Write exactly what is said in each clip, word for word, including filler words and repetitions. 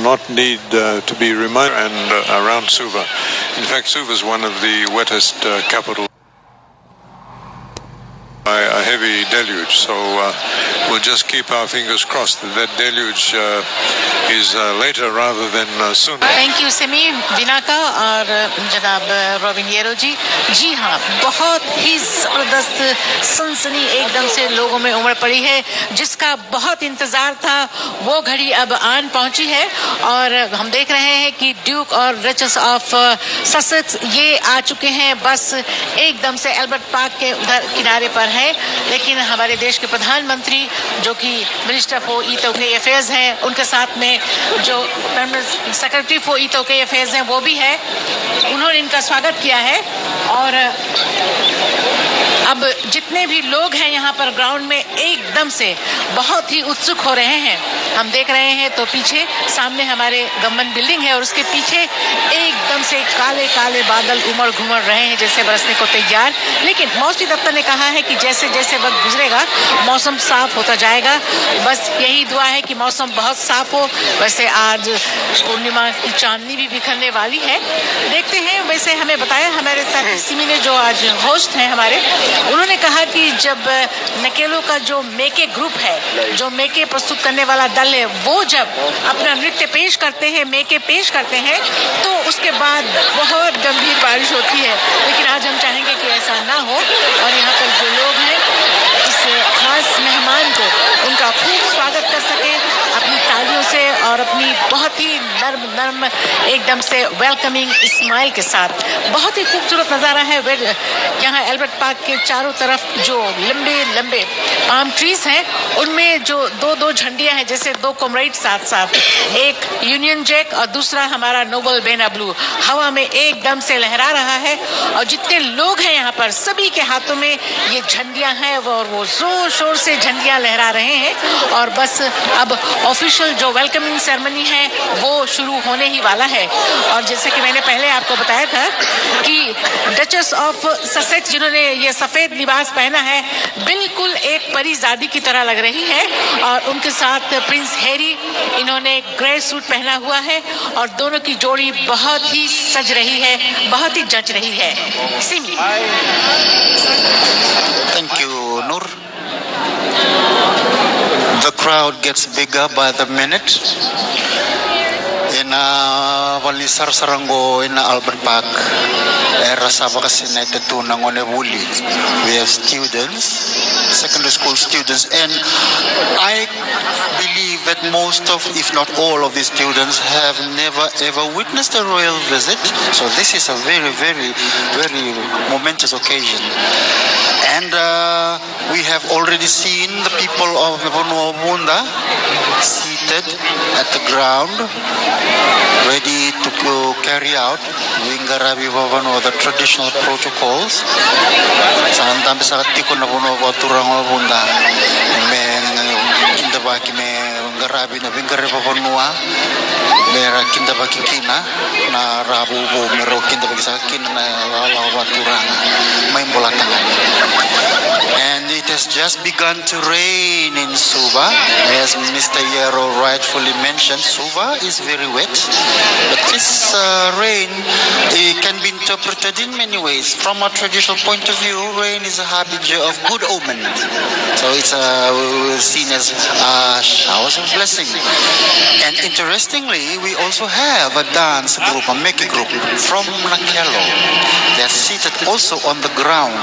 not need uh, to be reminded and uh, around Suva. In fact, Suva is one of the wettest uh, capitals by a heavy deluge. So uh, we'll just keep our fingers crossed that that deluge uh, is uh, later rather than uh, sooner. Thank you, Simi, Vinaka, और जनाब रॉबिन येरो जी। जी हाँ, बहुत ही जबरदस्त सनसनी एकदम से लोगों में उमड़ पड़ी है, जिसका बहुत इंतजार था। वो घड़ी अब आन पहुंची है और हम देख रहे हैं कि ड्यूक और डचेस ऑफ ससेक्स ये आ चुके हैं। बस एकदम से एल्बर्ट पार्क के उधर किनारे पर है, लेकिन हमारे देश के प्रधानमंत्री, जो कि मिनिस्टर फॉर ईथोके अफेयर्स हैं, उनके साथ में जो परमानेंट सेक्रेटरी फॉर ईथोके अफेयर्स हैं, वो भी है। उन्होंने इनका स्वागत किया है और अब जितने भी लोग हैं यहाँ पर ग्राउंड में, एकदम से बहुत ही उत्सुक हो रहे हैं। हम देख रहे हैं तो पीछे सामने हमारे गवर्नमेंट बिल्डिंग है और उसके पीछे एकदम से काले काले बादल उमड़ घुमड़ रहे हैं, जैसे बरसने को तैयार। लेकिन मौसमी दफ्तर ने कहा है कि जैसे जैसे वक्त गुजरेगा, मौसम साफ होता जाएगा। बस यही दुआ है कि मौसम बहुत साफ हो। वैसे आज पूर्णिमा की चांदनी भी बिखरने वाली है। देखते हैं, वैसे हमें बताया हमारे साथी सिमी ने, जो आज होस्ट हैं हमारे, उन्होंने कहा कि जब नकेलो का जो मेके ग्रुप है, जो मेके प्रस्तुत करने वाला दल है, वो जब अपना नृत्य पेश करते हैं, मेके पेश करते हैं, तो उसके बाद बहुत गंभीर बारिश होती है। लेकिन आज हम चाहेंगे कि ऐसा ना हो और यहाँ पर जो लोग हैं, इस खास मेहमान को, उनका खूब स्वागत कर सकें अपनी तालियों से और अपनी बहुत ही नर्म नर्म एकदम से वेलकमिंग स्माइल के साथ। बहुत ही खूबसूरत नज़ारा है। वे-, यहाँ एल्बर्ट पार्क के चारों तरफ जो लंबे लंबे पाम ट्रीज हैं, उनमें जो दो दो झंडियां हैं, जैसे दो कॉमरेड साथ साथ, एक यूनियन जैक और दूसरा हमारा नोबल बेना ब्लू, हवा में एकदम से लहरा रहा है। और जितने लोग हैं यहाँ पर, सभी के हाथों में ये झंडियां हैं वो, और वो जोर शोर से झंडियां लहरा रहे हैं। और बस अब ऑफिशियल जो वेलकमिंग सेरेमनी है, वो शुरू होने ही वाला है। और जैसे कि मैंने पहले आपको बताया था कि डचेस ऑफ ससेक्स, जिन्होंने ये सफेद लिबास पहना है, बिल्कुल एक परीजादी की तरह लग रही है। और उनके साथ प्रिंस हैरी, इन्होंने ग्रे सूट पहना हुआ है और दोनों की जोड़ी बहुत ही सज रही है, बहुत ही जच रही है। Simi. Thank you, Nur. The crowd gets bigger by the minute. Ena vale ni sarasara qo ena Albert Park, era sa vakasinaita tu na gone vuli. We have students, secondary school students, and I believe that most of, if not all of these students, have never ever witnessed a royal visit. So this is a very, very, very momentous occasion. And uh, we have already seen the people of Vanua Vunda seated at the ground, ready to go carry out veiqaravi vakavanua, the traditional protocols. Sa dabe saka tiko na vanua vakaturaga o Vunda me kidavaki, me qaravi na veiqaravi vakavanua, me ra kidavaki kina na ra vuvu, me ra kidavaki saka kina na lalawa vakaturaga mai Bolatagane. And it has just begun to rain in Suva. As Mister Yero rightfully mentioned, Suva is very wet, but this uh, rain, it can be interpreted in many ways. From a traditional point of view, rain is a harbinger of good omen. So it's uh, seen as uh, showers of blessing. And interestingly, we also have a dance group, a meke group from Nakelo. They're seated also on the ground,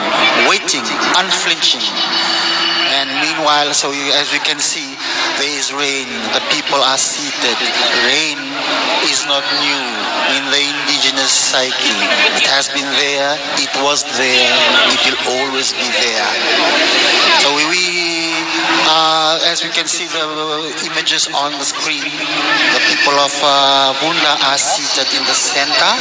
waiting, unflinching. And meanwhile, so you, as you can see, there is rain. The people are seated. Rain is not new in the indigenous psyche. It has been there, it was there, it will always be there. So we, we uh, as we can see the images on the screen, the people of uh, Vunda are seated in the center,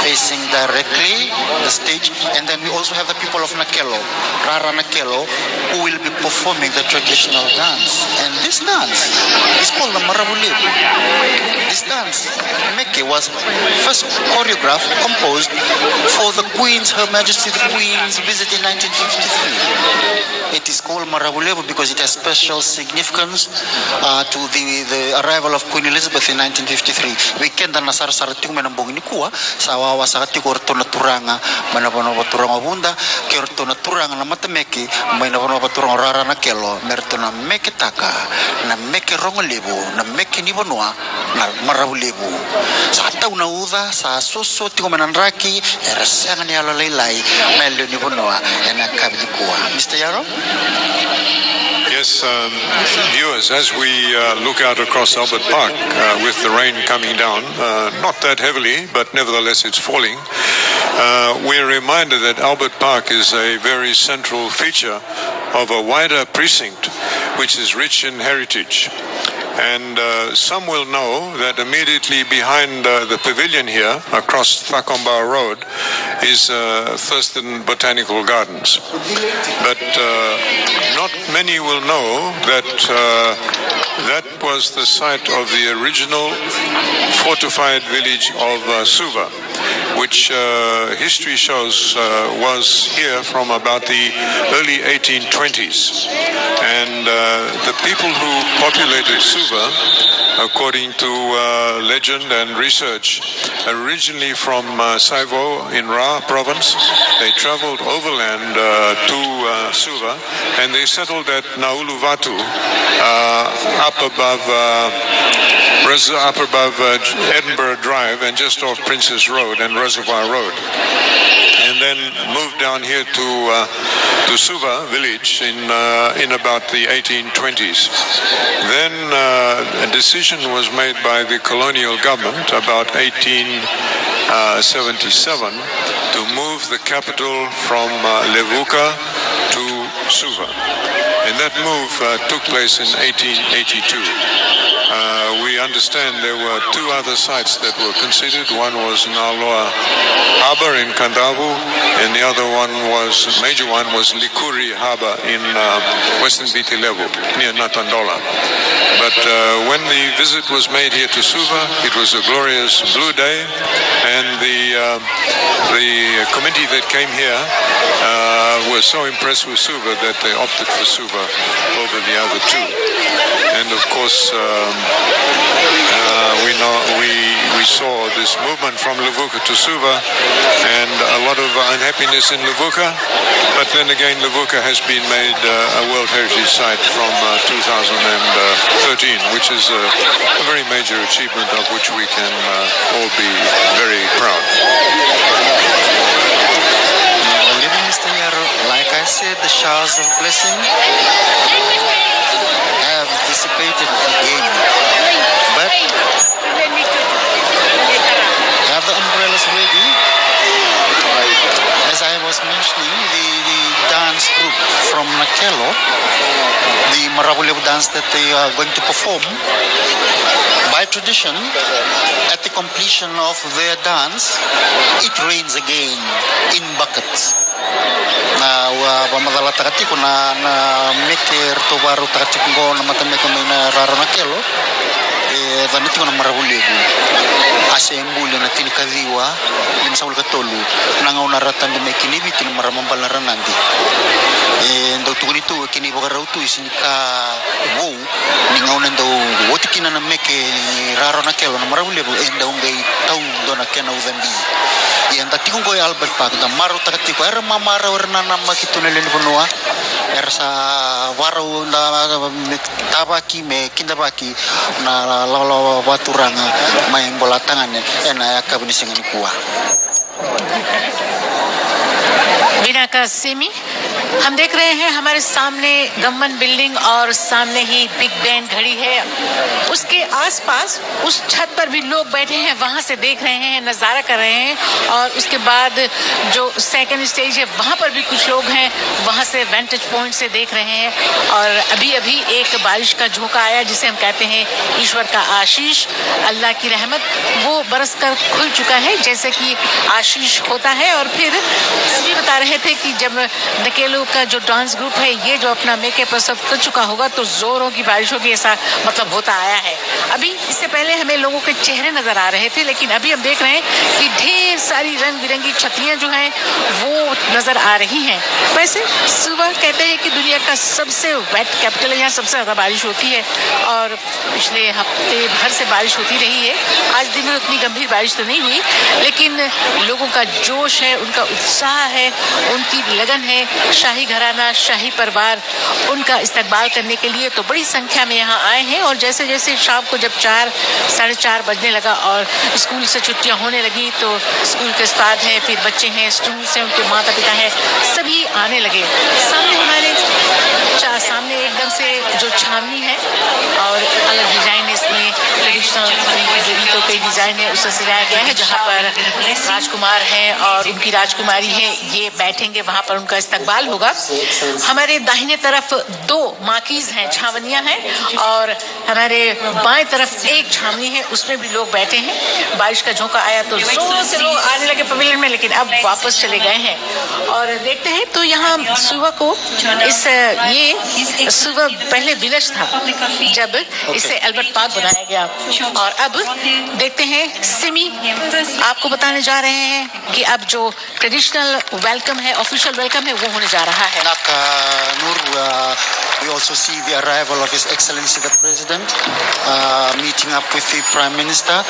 facing directly the stage, and then we also have the people of Nakelo, Rara Nakelo, who will be performing the traditional dance. And this dance is called the Maravulevu. This dance, Meke, was first choreographed, composed for the Queen's, Her Majesty the Queen's visit in nineteen fifty-three. It is called Maravulevu because it has special significance, uh, to the, the arrival of Queen Elizabeth in nineteen fifty-three. Vei keda na sarasara tiko mai na bogi nikua, sa wawa saka tiko o ratou na turaga mai na vanua vakaturaga o Vuda, kei o ratou na turaga na matameke mai na vanua vakaturaga o Rara na Kelo, me ratou na meketaka na meke rogo levu, na meke ni vanua, na Maravulevu. Sa tau na uca, sa soso tiko mai na draki, era sega ni yalolailai na lewe ni vanua ena yakavi nikua. Mister Yaro? Yes, um, viewers, as we uh, look out across Albert Park uh, with the rain coming down, uh, not that heavily, but nevertheless it's falling, uh, we're reminded that Albert Park is a very central feature of a wider precinct which is rich in heritage. And uh, some will know that immediately behind uh, the pavilion here, across Thakomba Road, is uh, Thurston Botanical Gardens. But uh, not many will know that uh, that was the site of the original fortified village of uh, Suva, which uh, history shows uh, was here from about the early eighteen twenties. And uh, the people who populated Suva, according to uh, legend and research, originally from uh, Saivo in Ra province, they traveled overland uh, to uh, Suva, and they settled at Nauluvatu, uh, up above uh, Res- up above uh, Edinburgh Drive and just off Princes Road and Reservoir Road, and then moved down here to uh, to Suva village in uh, in about the eighteen twenties. Then uh, a decision was made by the colonial government about eighteen seventy-seven to move the capital from uh, Levuka to Suva. And that move uh, took place in eighteen eighty-two. Uh, we understand there were two other sites that were considered. One was Naloa Harbour in Kandavu, and the other one was, major one was Likuri Harbour in uh, Western Viti Levu, near Natandola. But uh, when the visit was made here to Suva, it was a glorious blue day, and the uh, the committee that came here uh, were so impressed with Suva that they opted for Suva over the other two. And of course, um, uh, we know we we saw this movement from Levuka to Suva, and a lot of unhappiness in Levuka. But then again, Levuka has been made uh, a World Heritage Site from uh, two thousand thirteen, which is a, a very major achievement of which we can uh, all be very proud. Now, leaving Mister Yaro, like I said, the showers of blessing have dissipated again. But have the umbrellas ready. As I was mentioning, the, the dance group from Nakelo, the Maravulevu dance that they are going to perform, by tradition, at the completion of their dance, it rains again in buckets. Na ua vamacalataka tiko na, na meke ratou varautaka tiko qo na matameke mai na Raro Nakelo, e cana tiko na Maravulevu. A se buli na tinikaciwa limasagavulu ka tolu, na gauna ra tabe mai kina i Viti na marama bale na Ranadi. E dau tukuni tu e kena ivakarau tu e sega ni ka vou, ni gauna e dau oti kina na meke ni Raro Nakelo na Maravulevu, e dau qai tau dua na kena ucabi. Ia da tiko qo e Albert Park, da marautaka tiko, era mamarau, era nanamaki tu na lewe ni vanua, era sa varau da me tavaki, me kidavaki na lavalava vakaturaga mai Bolatagane ena yakavi ni siga nikua. Vinaka Simi, हम देख रहे हैं हमारे सामने government building और सामने ही big Ben खड़ी है। उसके आसपास, उस छत पर भी लोग बैठे हैं, वहाँ से देख रहे हैं, नज़ारा कर रहे हैं। और उसके बाद जो सेकंड स्टेज है, वहाँ पर भी कुछ लोग हैं, वहाँ से वेंटेज पॉइंट से देख रहे हैं। और अभी अभी एक बारिश का झोंका आया, जिसे हम कहते हैं ईश्वर का आशीष, अल्लाह की रहमत, वो बरस कर खुल चुका है, जैसे कि आशीष होता है। और फिर सभी बता रहे थे कि जब नकेलो का जो डांस ग्रुप है, ये जो अपना मेकअप और सब कर चुका होगा, तो जोरों की बारिश होगी, ऐसा मतलब होता आया है। अभी इससे पहले हमें लोगों के चेहरे नजर आ रहे थे, लेकिन अभी हम देख रहे हैं कि ढेर सारी रंग बिरंगी छतरियां जो हैं, वो नजर आ रही हैं। वैसे सुबह कहते हैं कि दुनिया का सबसे वेट कैपिटल है, यहाँ सबसे ज्यादा बारिश होती है और पिछले हफ्ते भर से बारिश होती रही है। आज दिन में उतनी गंभीर बारिश तो नहीं हुई, लेकिन लोगों का जोश है, उनका उत्साह है, उनकी लगन है। शाही घराना, शाही परिवार उनका इस्तकबाल करने के लिए तो बड़ी संख्या में यहाँ आए हैं। और जैसे जैसे शाम को जब चार, साढ़े चार बजने लगा और स्कूल से छुट्टियाँ होने लगी, तो स्कूल के उस्ताद हैं, फिर बच्चे हैं, स्टूडेंट्स हैं, उनके माता पिता हैं, सभी आने लगे। सामने हमारे चा-, सामने एकदम से जो छावनी है और अलग डिजाइन है इसमें, ट्रेडिशनल जो ईंटों पे डिजाइन है, उससे सजाया गया है, जहाँ पर राजकुमार हैं और उनकी राजकुमारी है, ये बैठेंगे, वहाँ पर उनका इस्तकबाल होगा। हमारे दाहिने तरफ दो मार्कीज हैं, छावनियाँ हैं, और हमारे बाएं तरफ एक छावनी है, उसमें भी लोग बैठे हैं। बारिश का झोंका आया तो जोरों से लोग आने लगे पवेलियन में, लेकिन अब वापस चले गए हैं। और देखते हैं तो यहाँ सुबह को इस, ये सुबह पहले विलेज था, जब इसे अल्बर्ट पार्क बनाया गया। और अब देखते हैं, सिमी आपको बताने जा रहे हैं कि अब जो ट्रेडिशनल वेलकम है, ऑफिशियल वेलकम है, वो होने जा रहा है। Naka Nur, uh, we also see the arrival of His Excellency the President, uh, meeting up with the Prime Minister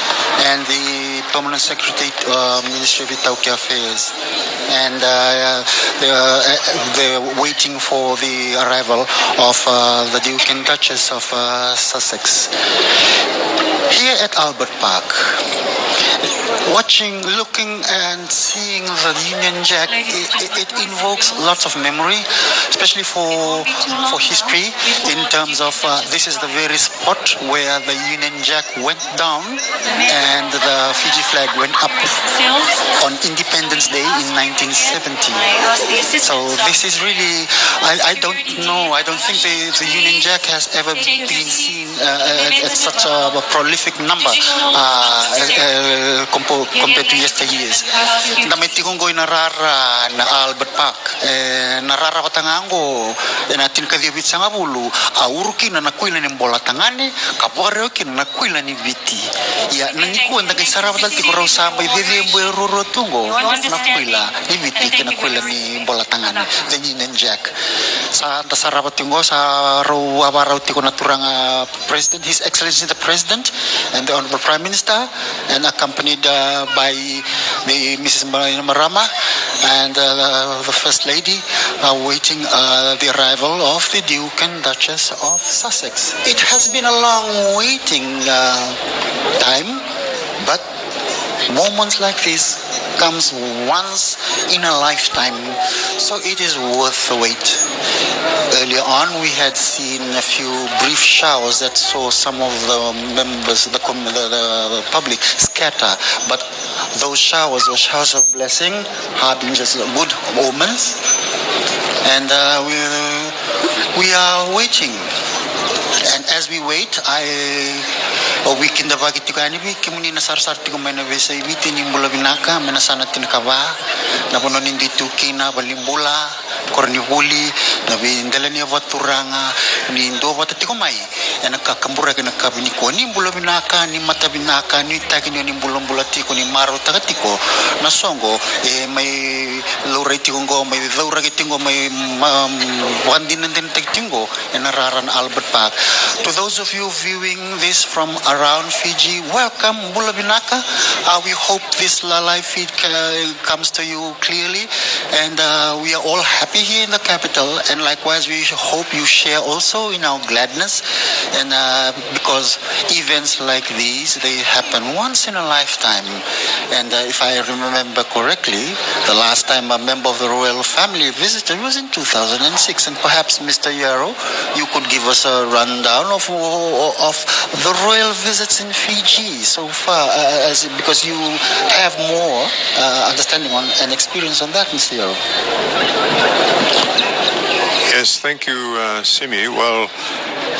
and the Permanent Secretary, uh, Ministry of Itāuki Affairs. And uh, the, uh, the waiting for the arrival of uh, the Duke and Duchess of uh, Sussex. Here at Albert Park, watching, looking and seeing the Union Jack, it, it, it invokes lots of memory, especially for, for history, in terms of uh, this is the very spot where the Union Jack went down and the Fiji flag went up on Independence Day in nineteen seventy. So this is really, I, I don't know, I don't think the, the Union Jack has ever been seen uh, at, at such a prolific number uh, uh, compo- compared to yesteryears. Da mai tiko qo ina rara na Albert Park. E, na rara vata ga qo, ena tinikaciwa vitusagavulu, a uru kina na kuila ni bola tagane, ka vakarau kina na kuila ni Viti. Ia, na nikua da qai sarava tale tiko rau sa mai cecebu e ruarua tu qo, na kuila ni Viti kei na kuila ni bola tagane, the Union Jack. Sa da sarava tiko qo, sa rau a vakarau tiko na turaga President, His Excellency the President, and the Honorable Prime Minister, and accompanied uh, by the Missus Bainimarama and uh, the First Lady, uh, waiting uh, the arrival of the Duke and Duchess of Sussex. It has been a long waiting uh, time, but moments like this comes once in a lifetime, so it is worth the wait. Earlier on, we had seen a few brief showers that saw some of the members, the, com- the, the public scatter, but those showers were showers of blessing, harbingers of good omens, and uh, we, we are waiting. And as we wait, I, o wiki da vaki tiko yani vei kemuni na sarasara tiko mai na veiyasai Viti, ni bula vinaka mai na yasana tinikava, na vanua ni dui tu kina, valenibula, koronivuli, na veidelaniyavaturaga, ni duavata tiko mai ena ka kaburaki ena yakavi nikua. Ni bula vinaka, ni mata vinaka, ni taki ni o ni bulabula tiko, ni marautaka tiko na soqo e mai laurai tiko qo, mai cauraki tiko qo, mai ma- vakadinadinataki tiko qo ena rara na Albert Park. To those of you viewing this from around Fiji, welcome, bula vinaka. Uh, we hope this li- live feed uh, comes to you clearly, and uh, we are all happy here in the capital, and likewise we hope you share also in our gladness, and uh, because events like these, they happen once in a lifetime. And uh, if I remember correctly, the last time a member of the royal family visited was in two thousand six, and perhaps, Mr. Yaro, you could give us a rundown of, of the royal visits in Fiji so far, uh, as, because you have more uh, understanding on and experience on that, Mr. Yaro. Yes, thank you, uh, Simi. Well,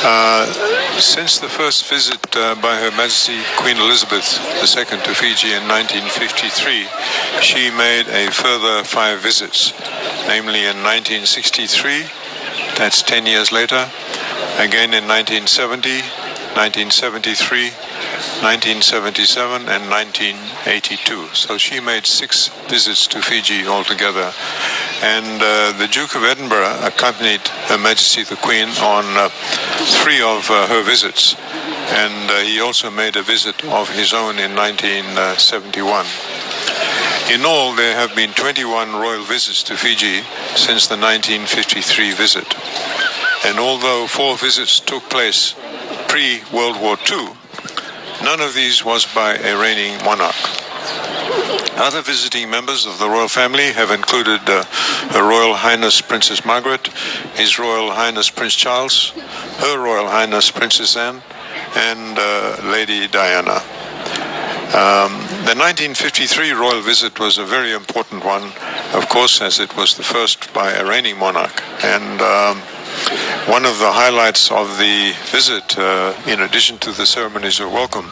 uh, since the first visit uh, by Her Majesty Queen Elizabeth the Second to Fiji in nineteen fifty-three, she made a further five visits. namely in nineteen sixty-three, that's ten years later, again in nineteen seventy, nineteen seventy-three, nineteen seventy-seven, and nineteen eighty-two. So she made six visits to Fiji altogether. And uh, the Duke of Edinburgh accompanied Her Majesty the Queen on uh, three of uh, her visits. And uh, he also made a visit of his own in nineteen seventy-one. In all, there have been twenty-one royal visits to Fiji since the nineteen fifty-three visit. And although four visits took place pre-World War Two, none of these was by a reigning monarch. Other visiting members of the royal family have included uh, Her Royal Highness Princess Margaret, His Royal Highness Prince Charles, Her Royal Highness Princess Anne, and uh, Lady Diana. Um, the nineteen fifty-three royal visit was a very important one, of course, as it was the first by a reigning monarch. And um, one of the highlights of the visit, uh, in addition to the ceremonies of welcome,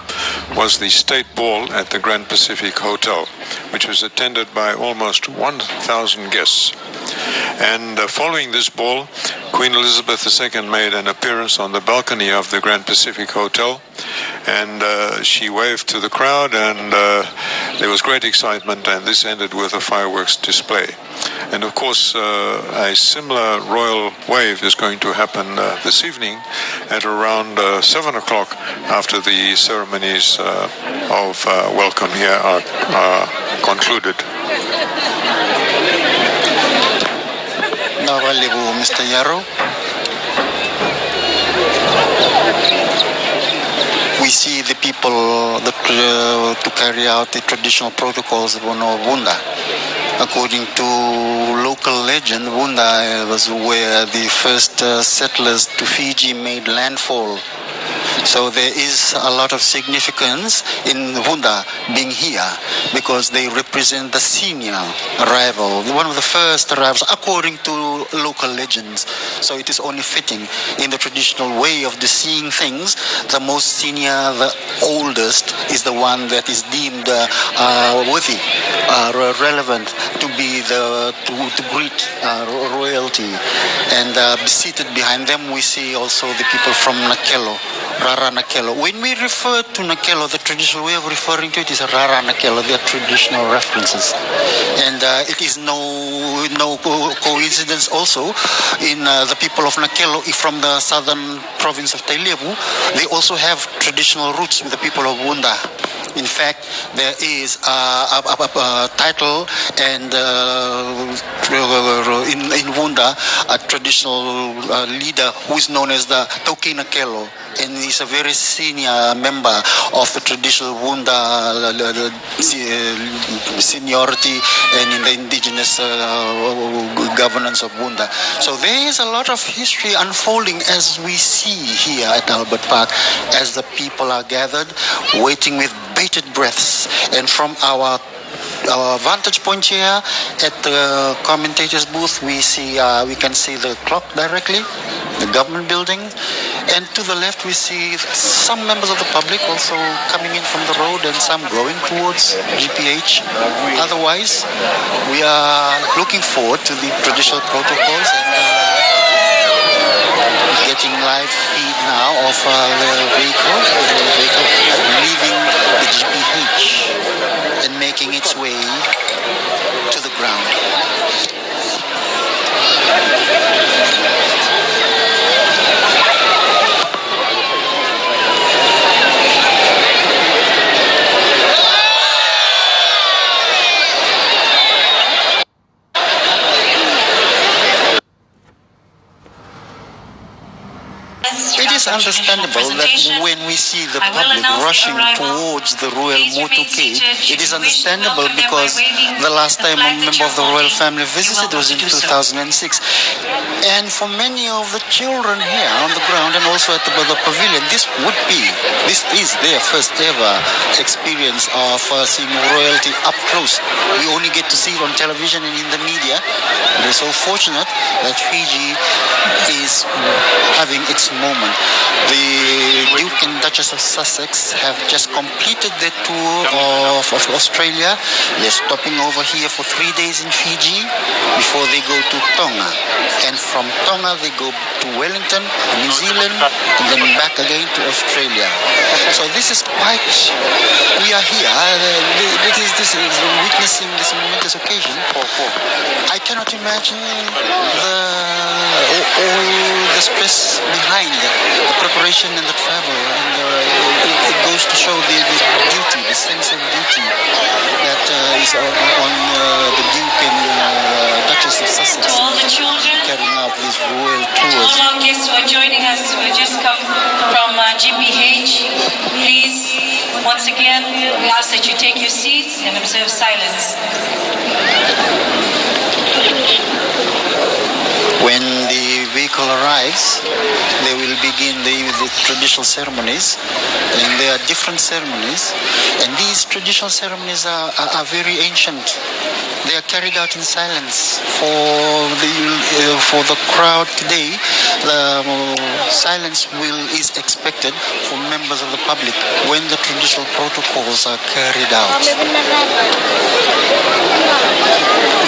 was the state ball at the Grand Pacific Hotel, which was attended by almost one thousand guests. And uh, following this ball, Queen Elizabeth the Second made an appearance on the balcony of the Grand Pacific Hotel, and uh, she waved to the crowd, and uh, there was great excitement, and this ended with a fireworks display. And of course, uh, a similar royal wave is going to happen uh, this evening at around uh, seven o'clock after the ceremonies uh, of uh, welcome here are uh, concluded. Vinaka vakalevu, Mister Yaro. We see the people that, uh, to carry out the traditional protocols of Ono Vunda. According to local legend, Vunda, uh, was where the first uh, settlers to Fiji made landfall. So there is a lot of significance in Vunda being here because they represent the senior arrival, one of the first arrivals, according to local legends. So it is only fitting in the traditional way of the seeing things, the most senior, the oldest, is the one that is deemed uh, uh, worthy, uh, re- relevant to be the to, to greet uh, ro- royalty. And uh, seated behind them, we see also the people from Nakelo, Rara Nakelo. When we refer to Nakelo, the traditional way of referring to it is Rara Nakelo, their traditional references. And uh, it is no no co- coincidence also in uh, the people of Nakelo, if from the southern province of Tailevu, they also have traditional roots with the people of Vunda. In fact, there is a, a, a, a title and uh, in, in Vunda, a traditional uh, leader who is known as the Tokina Kelo. And he's a very senior member of the traditional Vunda uh, uh, se- uh, seniority and in the indigenous uh, governance of Vunda. So there is a lot of history unfolding as we see here at Albert Park, as the people are gathered, waiting with bated breaths. And from our our vantage point here at the commentators booth, we see uh, we can see the clock directly, the government building, and to the left we see some members of the public also coming in from the road and some going towards G P H. Otherwise, we are looking forward to the traditional protocols and uh, getting live feed now of uh, the vehicle, the vehicle leaving the G P H and making its way to the ground. It is understandable that when we see the public rushing towards the royal motorcade, it is understandable because the last time a member of the royal family visited was in two thousand six. And for many of the children here on the ground and also at the, the pavilion, this would be, this is their first ever experience of uh, seeing royalty up close. We only get to see it on television and in the media. It is so fortunate that Fiji is having its moment. The Duke and Duchess of Sussex have just completed their tour of, of Australia. They're stopping over here for three days in Fiji before they go to Tonga. And from Tonga, they go to Wellington, New Zealand, and then back again to Australia. So this is quite, we are here. Uh, th- this is, this is witnessing this momentous occasion. I cannot imagine the, all the stress behind the preparation and the travel, and uh, it, it goes to show the, the duty, the sense of duty that uh, is on, on uh, the Duke and uh, Duchess of Sussex. To all the children, carrying out these royal tours. All our guests who are joining us, who have just come from uh, G B H, please, once again, we ask that you take your seats and observe silence. When the vehicle arrives, they will begin the, the traditional ceremonies, and there are different ceremonies, and these traditional ceremonies are, are, are very ancient. They are carried out in silence for the uh, for the crowd today. The um, silence will is expected for members of the public when the traditional protocols are carried out.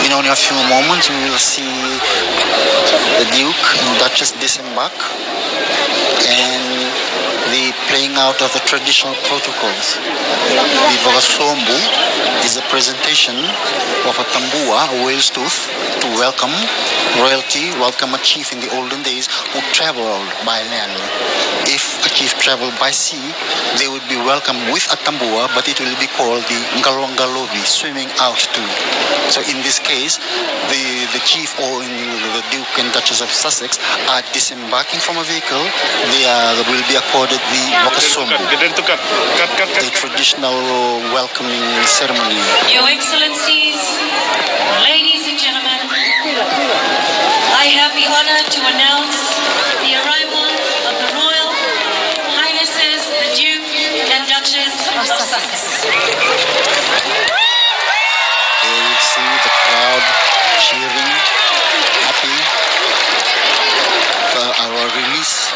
In only a few moments, we will see the Duke and Duchess disembark and the playing out of the traditional protocols. The Vakasobu is a presentation of a tambua, a whale's tooth, to welcome royalty, welcome a chief in the olden days who traveled by land. If a chief traveled by sea, they would be welcomed with a tambua, but it will be called the ngalongalovi, swimming out to. So in this case, the, the chief or in the Duke and Duchess of Sussex are disembarking from a vehicle. They are, will be accorded the Vakasobu, a traditional welcoming ceremony. Your Excellencies, ladies and gentlemen, I have the honor to announce the arrival of the Royal Highnesses, the Duke and Duchess of Sussex. There you see the crowd cheering, happy for our release.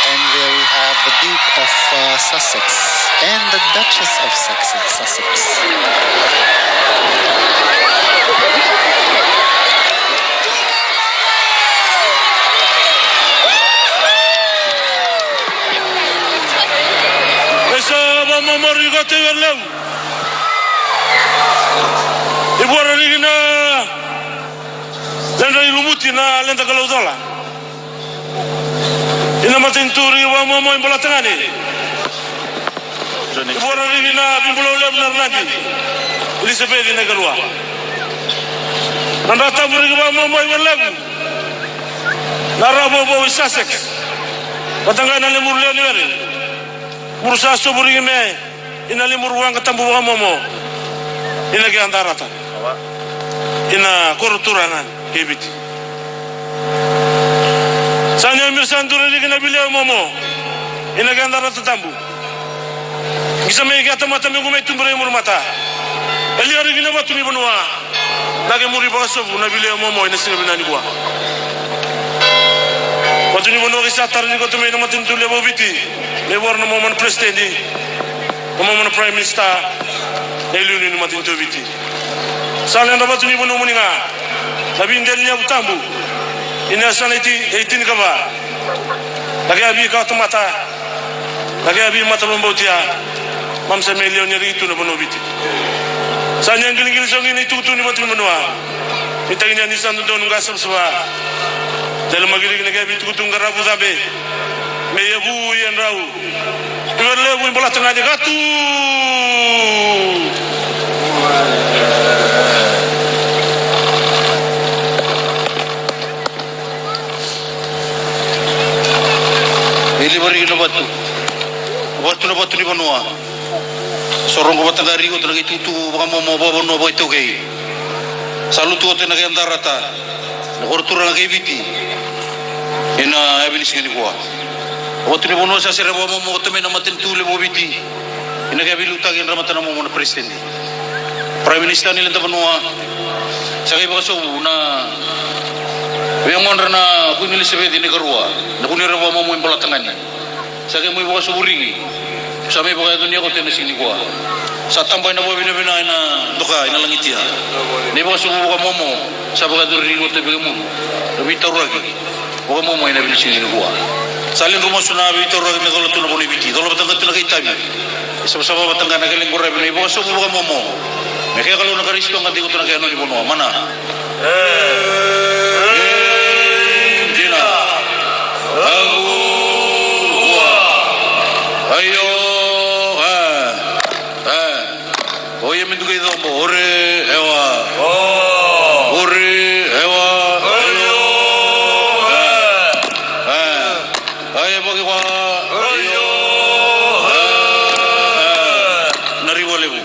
And there we have the Duke of uh, Sussex and the Duchess of Sussex. Sussex. Eso vamomori kote velevu. I vua rariki na ledra i lumuti na leda kalou cola. Ina matanitu riki vakamomo i Bolatagane. I vua rariki na vibulou levu na ranadi. Ilisapeci na ikarua. Na dra tabu riki vakamomo i Velevu. Na ra vovo i Sussex. Vata ga na lemuru lewe ni were. Muru sa sovu riki me ina lemuru waqa tabu vakamomo ina ke a darata ina koro turaga kei Viti. Sa ni amir sa dura riki na vilewe momo ina ke a darata tabu. Qisa mai ke a tamata me qu mai tubura i muru mata. E lia riki na vatu ni vanua. Na ke muri vakasovu na vilewe momo ina siga vinaka nikua. Vatu ni vanua ke sa tara ni koto mai na matanitu levu o Viti. Me vora na momo na president, na momo na prime minister, na iliuliu ni matanitu o Viti. Sa ledra vatu ni vanua muni ga na videli ni yavu tabu. Ina yasana iti e itini kava. Na ke a vi kawa tamata. Na ke a vi mata vabautia. Mam sa me liau ni riki tu na vanua o Viti. Sa ni a qiligili sogi ni tukutuku ni vatu ni vanua. Ni tagi ni a ni sa dodonu ga savasava. Tele makiriki na ke a vi tukutuku ga ravu cabe. Me yavu i a drau. Ivere levu i Bolatagane katu. Vilivariki na vatu. Vatu na vatu ni vanua. Sa rogo vata ga riko tana kai tutu vakamomo vakavanua vakaitaukei. Sa lutu oti na kai darata. Na koro turaga kei Viti. Ina yavi ni siga nikua. Vatu ni vanua sa sere vakamomo tamai na matanitu levu o Viti. Ina ke a veiliutaki e dramata na momo na president. Prime Minister ni leda vanua. Sa kai vakasovu na Veigodra na Kuini Elisaveci ni Karua, na Kuini Reva Momo i Bolatagane. Sa kemui vakasovuriki, sa mai vakayaconi koto ena siga nikua. Sa taba ena vakavinavinaka ena doka ena lagitia. Na ivakasovu vakamomo sa vakayacori koto vei kemuni. Na veitauraki vakamomo ena veisiga nikua. Sa ledru masu na veitauraki me cola tu na vanua i Viti, cola vata ga tu na kai tavi. E savasava vata ga na kele quravi na ivakasovu vakamomo. Me kea Kalou na Karisito ga dei koto na kea noni vanua. Mana. E, dina. Agu, ua. Aio, a, a. O ia me dukai cobo, ore, ewa. O. Ore, ewa. Aio, a, a. Aia, vaki wa. Aio, a, a. Nari wa levu.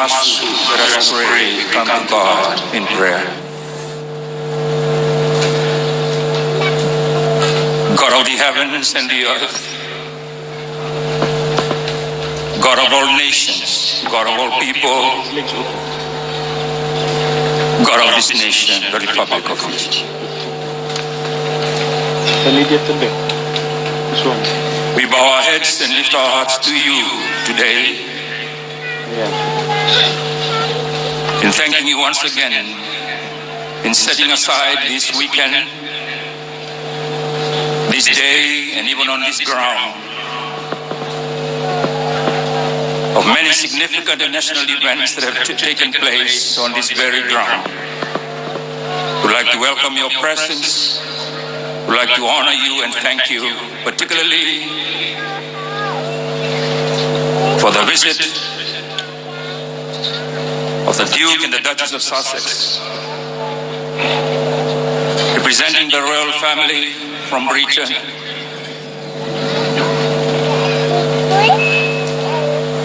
Let us pray, come to God in prayer. God of the heavens and the earth, God of all nations, God of all people, God of this nation, the Republic of Fiji. We bow our heads and lift our hearts to you today in thanking you once again in setting aside this weekend, this day, and even on this ground of many significant national events that have t-, taken place on this very ground. We'd like to welcome your presence. We'd like to honor you and thank you, particularly for the visit of the Duke and the Duchess of Sussex, representing the royal family from Britain,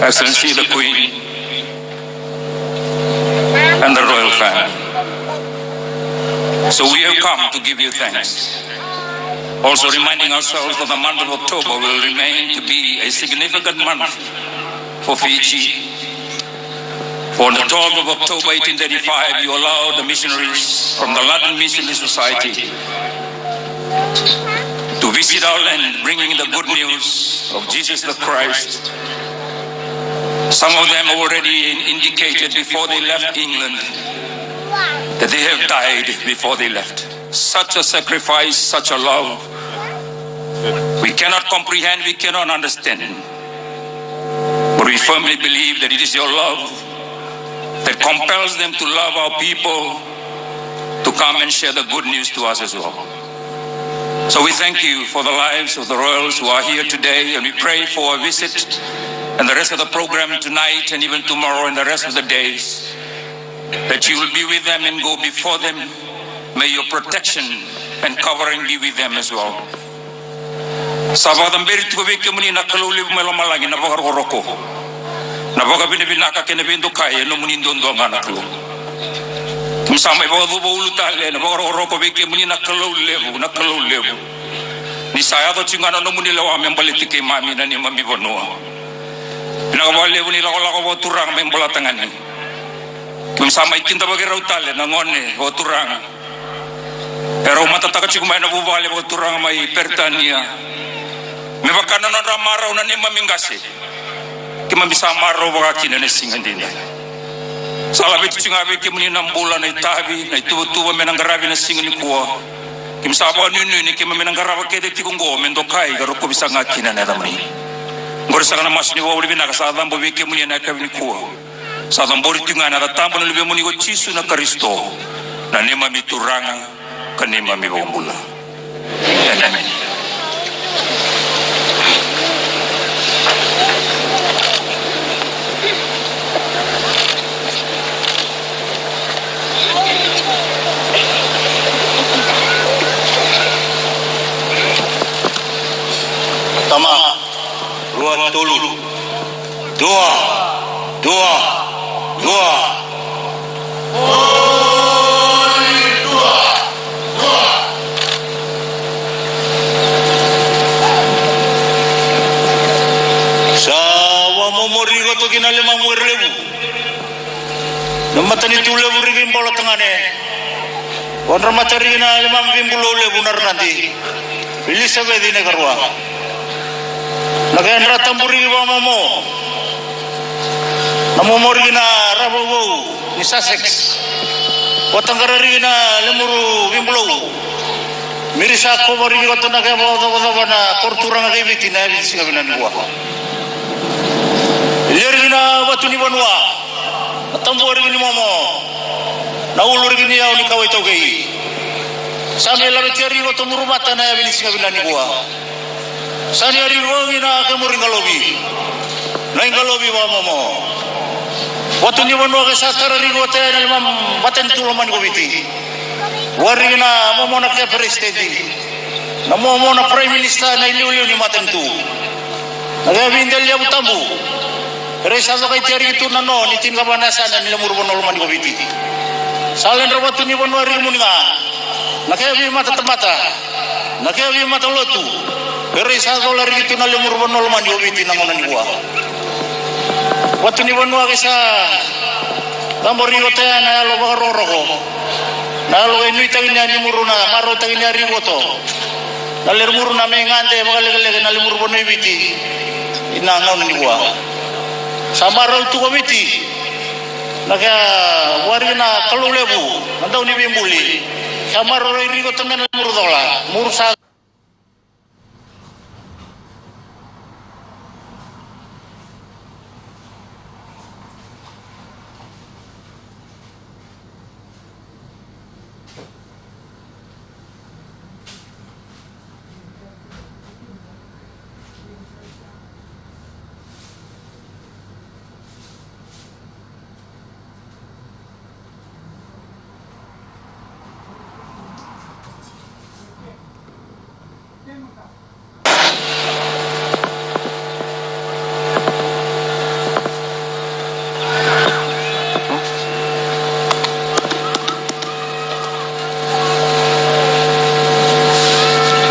Excellency the Queen, and the royal family. So we have come to give you thanks. Also reminding ourselves that the month of October will remain to be a significant month for Fiji. For on the twelfth of October eighteen thirty-five, you allowed the missionaries from the London Missionary Society to visit our land, bringing the good news of Jesus the Christ. Some of them already in-, indicated before they left England that they have died before they left. Such a sacrifice, such a love, we cannot comprehend, we cannot understand. But we firmly believe that it is your love that compels them to love our people, to come and share the good news to us as well. So we thank you for the lives of the royals who are here today, and we pray for a visit and the rest of the program tonight and even tomorrow and the rest of the days, that you will be with them and go before them. May your protection and covering be with them as well. Sa vakacaberi tiko vei kemuni na Kalou levu mai lomalagi na vakarokoroko, na vakavinavinaka kei na veidokai e nomuni duadua ga na Kalou. Keimami sa mai vakacuva ulu tale na vakarokoroko vei kemuni na Kalou levu, na Kalou levu. Ni sa yaco tiko ga na nomuni lewa me baleti keimami na neimami vanua. Vinaka vakalevu ni lakolako vakaturaga mai Bolatagane. Keimami sa mai kidavaki rau tale na gone vakaturaga. Erau matataka tiko mai na vuvale vakaturaga mai Peritania. Me vaka na nodra marau na neimami qase. Keimami sa marau vakakina ena siga edaidai. Sa laveti tiko ga vei kemuni na bula, na itavi, na ituvatuva me na qaravi na siga nikua. Keimami sa vakanuinui ni keimami na qarava kece tiko oqo me dokai ka rokovi saka ga kina na yacamuni. Oqori saka na masu ni vakavinavinaka sa cabo vei kemuni ena yakavi nikua. Sa cabori tiko ga ena yaca tabu ni Luvemuni ko Jisu na Karisito, na neimami Turaga ka neimami iVakabula. Emeni. Tama. Rua, tolu. Dua, dua, dua. Sa vakamomori koto kina na limamu were levu. Na matanitu levu riki Bolatagane. Vakadramata riki na limamu veibulou levu na Ranadi. Ilisaveci na ikarua. Na kedra tabu riki vakamomo. Na momo riki na ravouvou ni Sussex. Vakataqara riki na lemuru veibulou. Miri sa kova riki koto na keva vakacavacava na koroturaga kei Viti na yavi ni siga vinaka nikua. Ilia riki na vatu ni vanua. Na tabua riki ni momo. Na ulu riki ni yau ni kawa iTaukei. Sa mai lavetia riki koto muru vata na yavi ni siga vinaka nikua. Sa ni ari rogi na kemuri qalovi. Na iqalovi vakamomo. Vatu ni vanua ke sa tara riki koto na lima matanitu lomani ko Viti. Vua riki na momo na ke peresitedi. Na momo na Prime Minister na iliuliu ni matanitu. Na ke veidelaniyavu tabu. Rei sa vakaitia riki tu na no ni tinikava na yasana ni lemuru vanua lomani ko Viti. Sa ledra vatu ni vanua riki muni ga. Na ke veimatatamata. Na ke veimata lotu. Rei sa cola riki tu na lemuru vanua lomani ko Viti na gauna nikua. Vatu ni vanua ke sa cabo riki koto ya na yalo vakarokoroko. Na yalo ke nuitaki ni a ni muru na marautaki ni a riki koto. Na lemuru na mai gade vakalekeleke na lemuru vanua i Viti. Ina gauna nikua. Sa marau tu ko Viti. Na kea vua riki na Kalou levu, na dau ni veibuli. Sa maroroi riki koto me na muru cola, muru sa.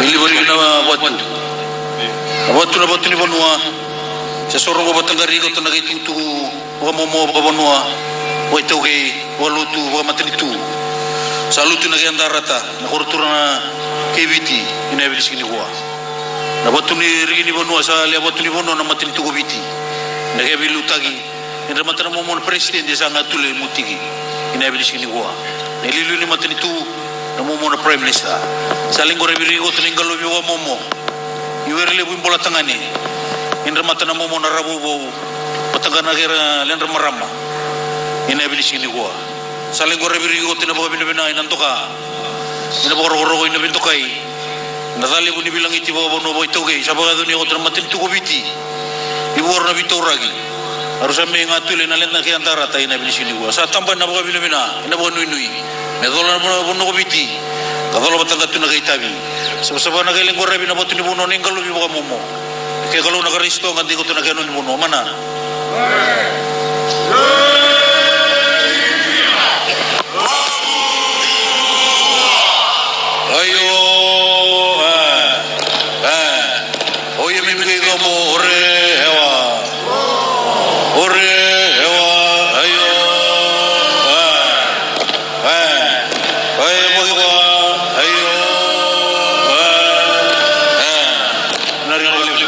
Vili voli na vatu. Na vatu, na vatu ni vanua. Se soro qo vataqari koto na kei tukutuku vakamomo vakavanua, vakaitaukei, vakalotu, vakamatanitu. Sa lutu na kei Adarata, na koroturaga kei Viti, ina yavili siga nikua. Na vatu ni riki ni vanua, sa lia vatu ni vanua na matanitu ko Viti. Na kei veiliutaki, edra mata na momo na peresitedi sa ga tule mutiki, ina yavili siga nikua. Na iliuliu ni matanitu, na momo na Prime Minister. Sa leqoravi riki koto na iqalovi vakamomo. I were levu i Bolatagane. Edra mata na momo na ravouvou. Vataqara na kei ra ledra marama. Ina yavili siga nikua. Sa leqoravi riki koto na vakavinavinaka, ina doka. Ina vakarokoroko, ina veidokai. Na ca levu ni veilagiti vakavanua vakaitaukei. Sa vakayaconi koto na matanitu ko Viti. I vuaru na veitauraki. Aru sa mai ga tule na leda kei Adarata ina yavili siga nikua. Sa taba na vakavinavinaka, ina vakanuinui. Me cola na vanua, vanua ko Viti. Ka cola vata ga tu na kei tavi. Savasava na kei leqoravi na vatu ni vanua na iqalovi vakamomo. Kei Kalou na Karisito ga dei koto na kei noni vanua. Mana. Aio, e, e. O ia me mika i cabo, ore, ewa. Ore, ewa, aio, e, e. Aio, e, e. Nari, nari.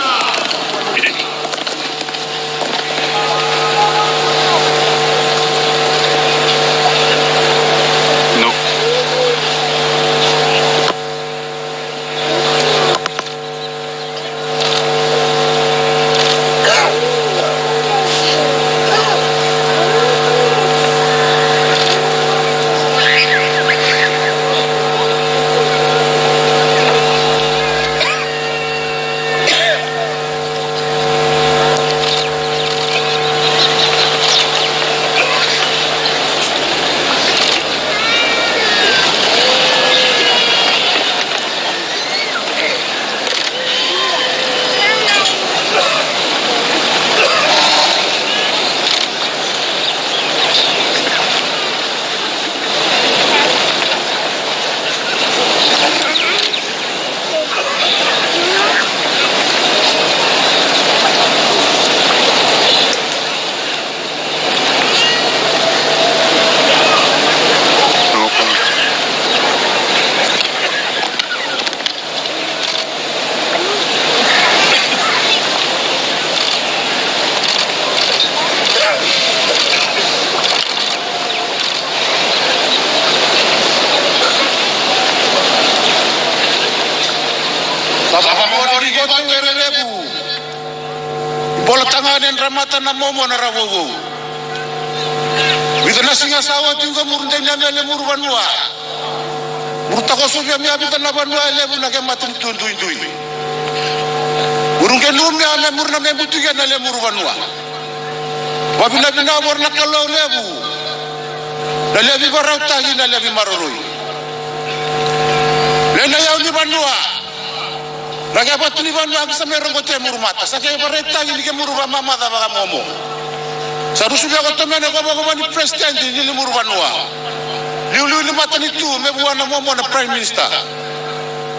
Ri koto were levu. Bola tagane dra mata na momo na ra vouvou. Vica na siga sa oti qo muru dei na mele muru vanua. Muru takoso via mea vica na vanua e levu na ke mata ni tu duidui. Muru qe nu mea me muru na me butuke na le muru vanua. Vavinavina vora na Kalou levu. Na levi varautaki na levi maroroi. Le na yau ni vanua. Na ke vatu ni vanua ki sa me rogo te muru mata. Sa ke varaitaki ni ke muru vamamaca vakamomo. Sa rusu via koto me na kovakova ni president ni li muru vanua. Liuliu ni mata ni tu me vua na momo na prime minister.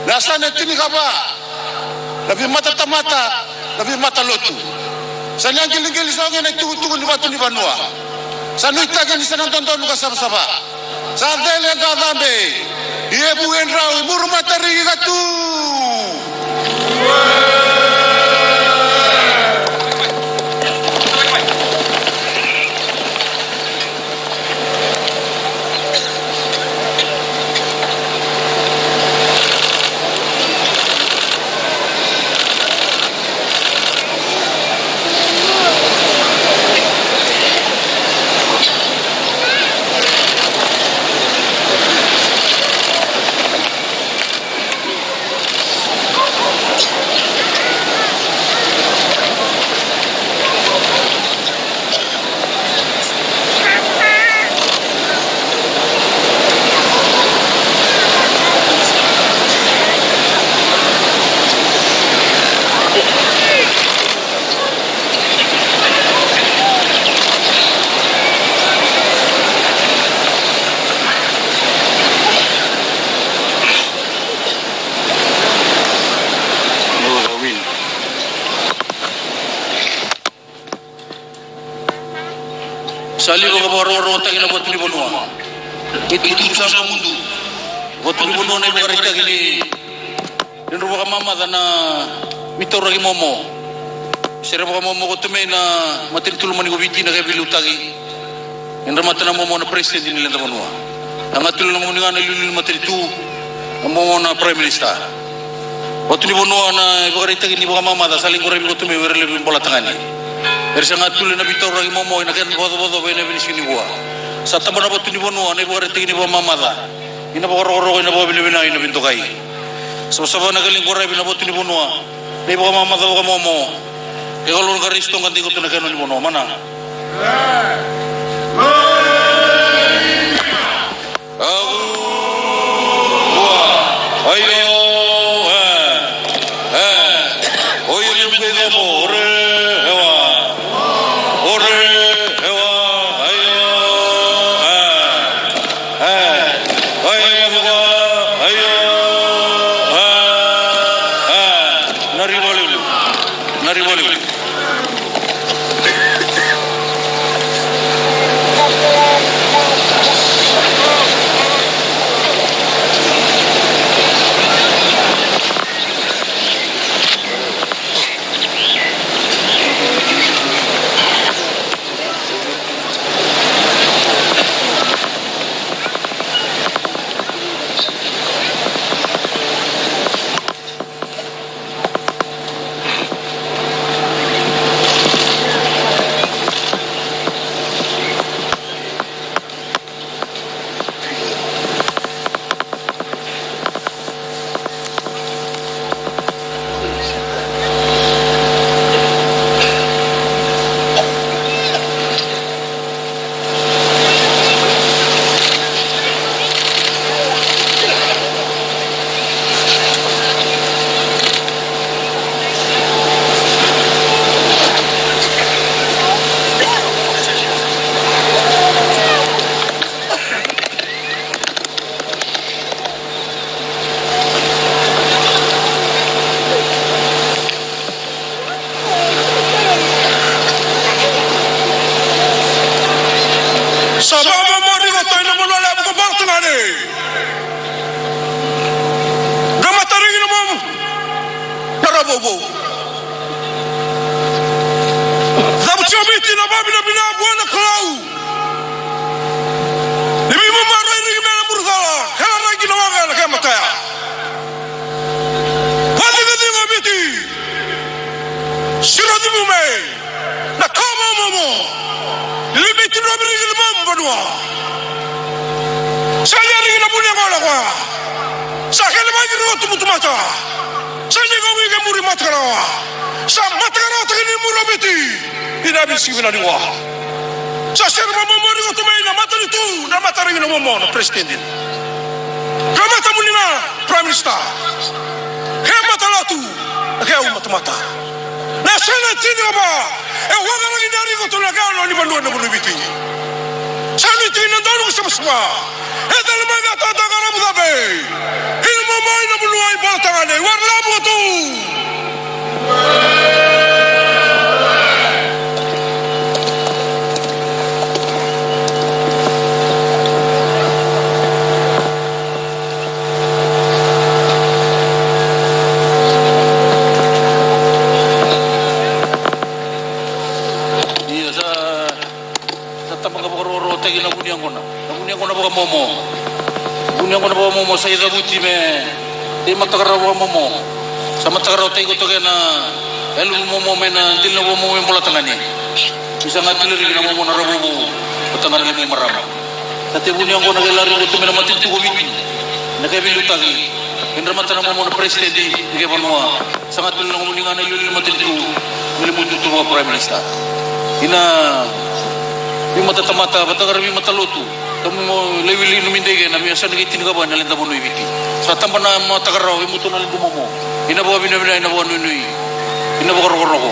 Na sa ne tini kava. Na vimata tamata, na vimata lotu. Sa ni a qiligili sa oge na itukutuku ni vatu ni vanua. Sa nuitaki ni sa na dodonu ka savasava. Sa cele ka cabe. Ie vu e drau, i muru matariki ka tu. Sa liu ka vakarogorogotaki na vatu ni vanua. Kei tu sa na mudu. Vatu ni vanua na ivakaraitaki ni, ni dra vakamamaca na veitauraki momo. Sere vakamomo ko tu mai na matanitu lomani ko Viti na kai veiliutaki. Ni dra mata na momo na president ni leda vanua. A ga tule na gomuni ga na liuliu ni matanitu. Na momo na prime minister. Vatu ni vanua na ivakaraitaki ni vakamamaca sa lai qaravi koto mai were levu i bola tagane. Era sa ga tule na veitauraki momo ena kena vakacavacava ena vinisi ni vua. Sa taba na vatu ni vanua na ivakaraitaki ni vakamamaca. Ina vakarokoroko ina vakavinavinaka ina veidokai. Savasava na ka lai qaravi na vatu ni vanua. Na ivakamamaca vakamomo. E kalou na ka raisi toka dei koto na kena ni vanua mana. Au. Ua. Aio. E. E. Oio ni buke domo. Ore. Ewa. Ore. Ewa. Aio. E. E. Aio. Aio. E. E. Nari valevu. Nari valevu. Sa vakamamari ko toi na vanua levu ko Baltagane. Dra matariki na momo na ra vouvou. Cavuti o Viti na vavinavina vua na Kalou. Ni veimama rai riki me na muru cala, hela rai ki na waqa na kemata ya. Vacigacigi o Viti, Mai na kawa momo. Limiti na virigi na mamu vanua. Sa yari na vuni agona koya. Sa kele mai kiri otu mutu mata. Sa ni gawi ke muri matakarawa. Sa matakarawa taki ni muri o Viti. Ina visi vina ni wa. Sa sere ma momo ni otu mai na mata ni tu na mata ringi na momo na president. Ka mata muni na prime minister. Ke mata latu. Ke au mata mata. Na sena tini ga va e wagaragi na riko tu na gano ni vanua na vanua Viti. Sa ni tini na donu ko savasava e tale mai na tata ka ravu cabe. Ina mamai na vanua i bola tagane i wara lavu tu. Ia sa, sa tabaka vakarokorokotaki na vuni yaqona. Na vuni yaqona vakamomo. Vuni yaqona vakamomo sa icavuti me dei matakarawa vakamomo. Sa matakarawataki koto kei na yalo momo mai na dili na vakamomo me bolata gani. Ni sa ga tileriki na momo na ravuvu vata ga na lemu marama. Sa te vuni yaqona kei lari koto mai na matanitu ko Viti. Na kei veiliutaki. Kei dra mata na momo na president ni kei vanua. Sa ga tale na gomuni ga na iliuliu ni matanitu ni lemututu vaka prime minister. Ina veimatatamata vata kara veimatalotu. Tamu mo laiwili numidei kei na veiyasana kei tinikava na leda vanua i Viti. Sa taba na matakarawa veimutu na ledu momo. Ina vakavinavinai na vakanuinui. Ina vakarokoroko.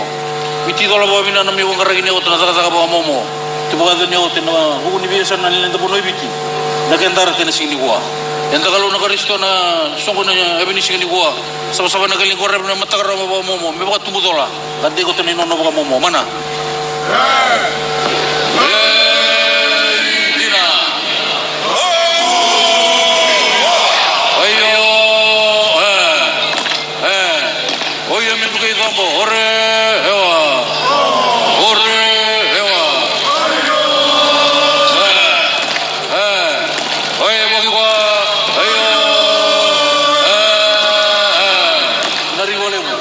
Viti cola vakavina na mai vaqaraki ni ota na cakacaka vakamomo. Tu vakacani ota na vuku ni veiyasana na leda vanua i Viti. Na kedara tena siga nikua. Eda Kalou na Karisito na soqo na yaveni siga nikua. Savasava na kali qore na matakarawa vakamomo me vakatubu cola. Ka dei koto na inono vakamomo mana. Ei, dina. Aio. E, e. Oia me dukai cobo. Ore, ewa. Ore, ewa. E, e. Oi, boki koa. Aio. E, e. Nari valevu.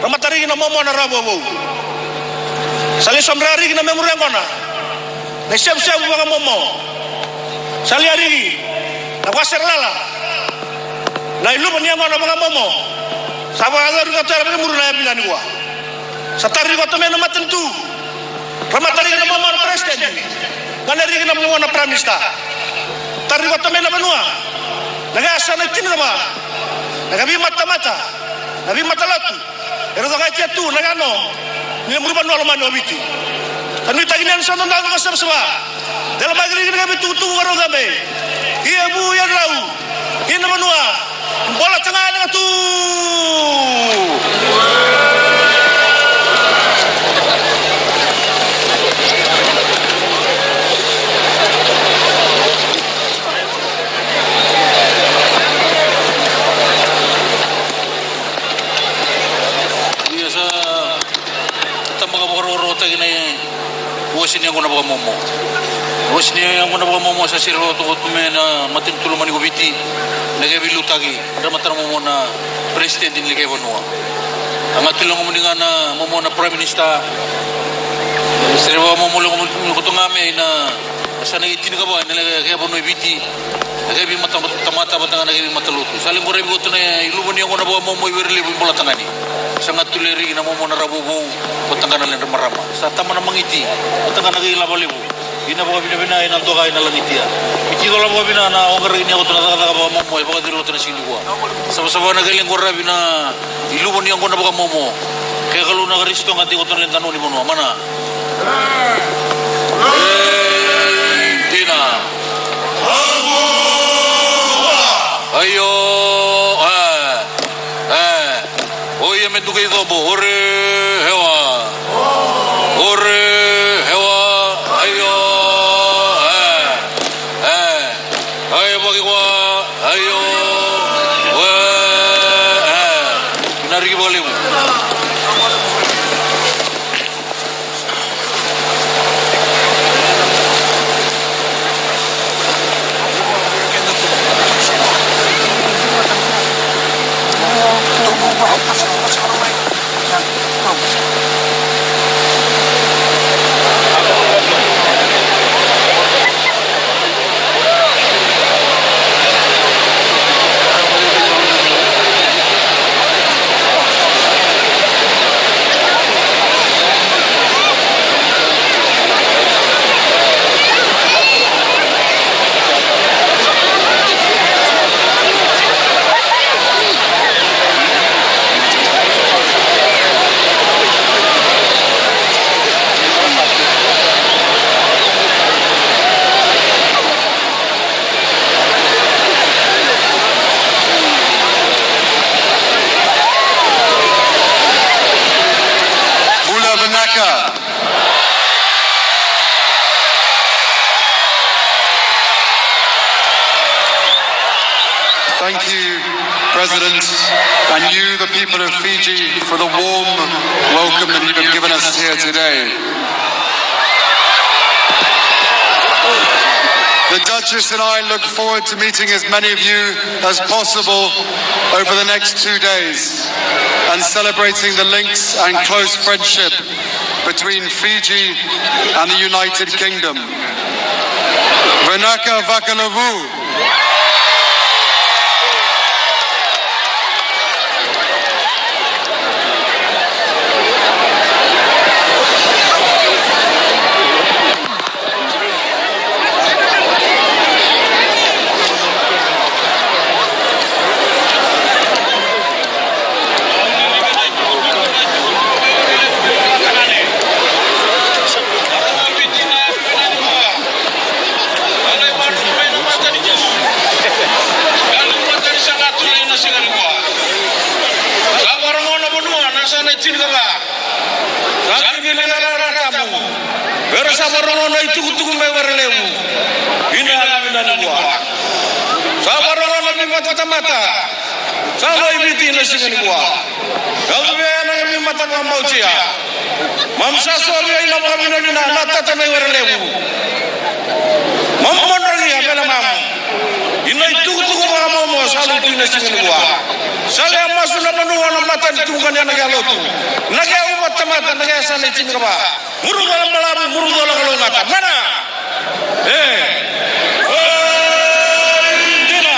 Ra matariki na momo na Ravouvou. Sa lai sobra riki na memuru yaqona na isevusevu vakamomo. Sa lai riki na Vaserelala na iluva ni yaqona vakamomo. Sa vakayacori koto na memuru na yavi nikua. Sa tari koto mai na matanitu. Ra matariki na momo na president. Ganariki na momo na prime minister. Tari koto mai na vanua na kea sa na tinikava na ka veimatamata, na veimatalotu. Era cokatia tu na yano ni muri vanua lomani o Viti. Ka nuitaki ni yano sa dodonu ka savasava. Dela mai kiri kiri ka veitukutuku ka rau cabe. Ia vu ia rau. Ia na vanua. Bola taga na tu. Ia sa tabaka vakarokorokotaki na iwasi ni yaqona vakamomo. Iwasi ni yaqona vakamomo sa sere vakatoka tu mai na matanitu lomani ko Viti. Na kea veiliutaki, dra matana momo na president ni leke vanua. A ga tu lagomuni ga na momo na prime minister. Sere vakamomo lagomuni koto ga mai na sa na i tinikava ena leke vanua i Viti. Na kea veimata tamata vata ga na kea veimatalotu. Sa lai qaravi koto na iluva ni yaqona vakamomo i Werelevu i Bolatagane. Sa ga tu le riki na momo na Ravouvou. Vata ga na ledra marama. Sa tama na magiti. Vata ga na kei lava levu. Ina vakavinavinaka ina doka ina lagitia. Viti cola vakavina na oqaraki ni yakoto na cakacaka vakamomo e vakaciri koto na siga nikua. Savasava na kei lai qaravi na iluva ni yaqona vakamomo. Kei Kalou na Karisito ga tei koto na ledra ni vanua mana. Dina. Aio. E. O ia me duke i cobo. Ore hewa. Ore hewa. Aio. E. E. Aio vaki koa. Aio. E. E. Vinariki vakalevu. Bula vinaka. Thank you, President, and you, the people of Fiji, for the warm welcome that you have given us here today. The Duchess and I look forward to meeting as many of you as possible over the next two days and celebrating the links and close friendship between Fiji and the United Kingdom. Vinaka vakalevu. Sa vakarogona vanua na sa na i tinikava. Sa kikina na rara tabu. Era sa vakarogona itukutuku mai Werelevu. Ina yakavi nikua. Sa vakarogona veimatatamata. Sa mai Viti na siga nikua. Yaco vei ena veimata vakabautia. Mamu sa sovia ina vakavinavinaka na tata mai Werelevu. Mamu modragia vei na mamu. Ina itukutuku vakamomo sa lutu ina siga ni vua. Sa lewe masu na vanua na mata ni tuqani ena kea lotu. Na kea uva tamata na kea sa na itimika va. Muruka na malavu, muruka na kalougata. Mana! E. Oi, dina!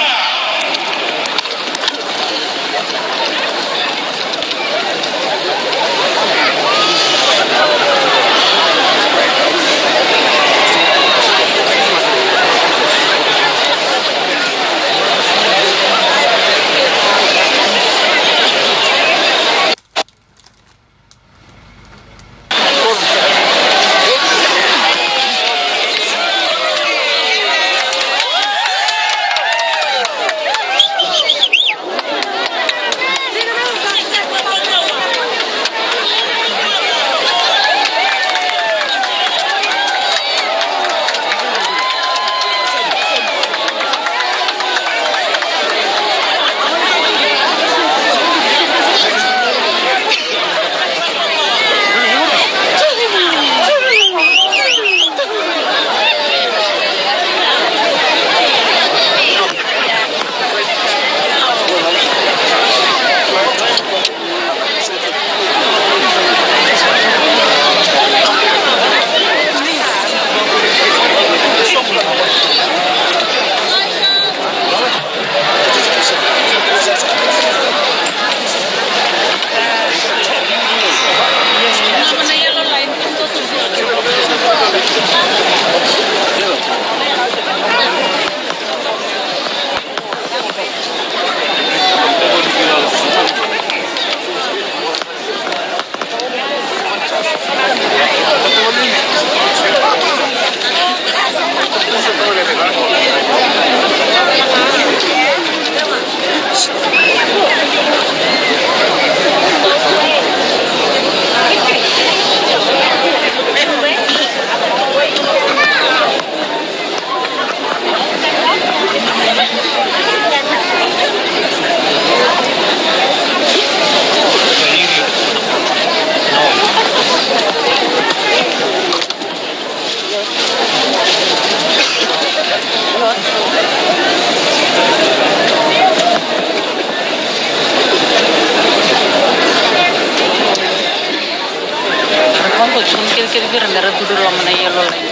Ra kau dau tukuna kerekere vei ira me ra curu loma na yellow line.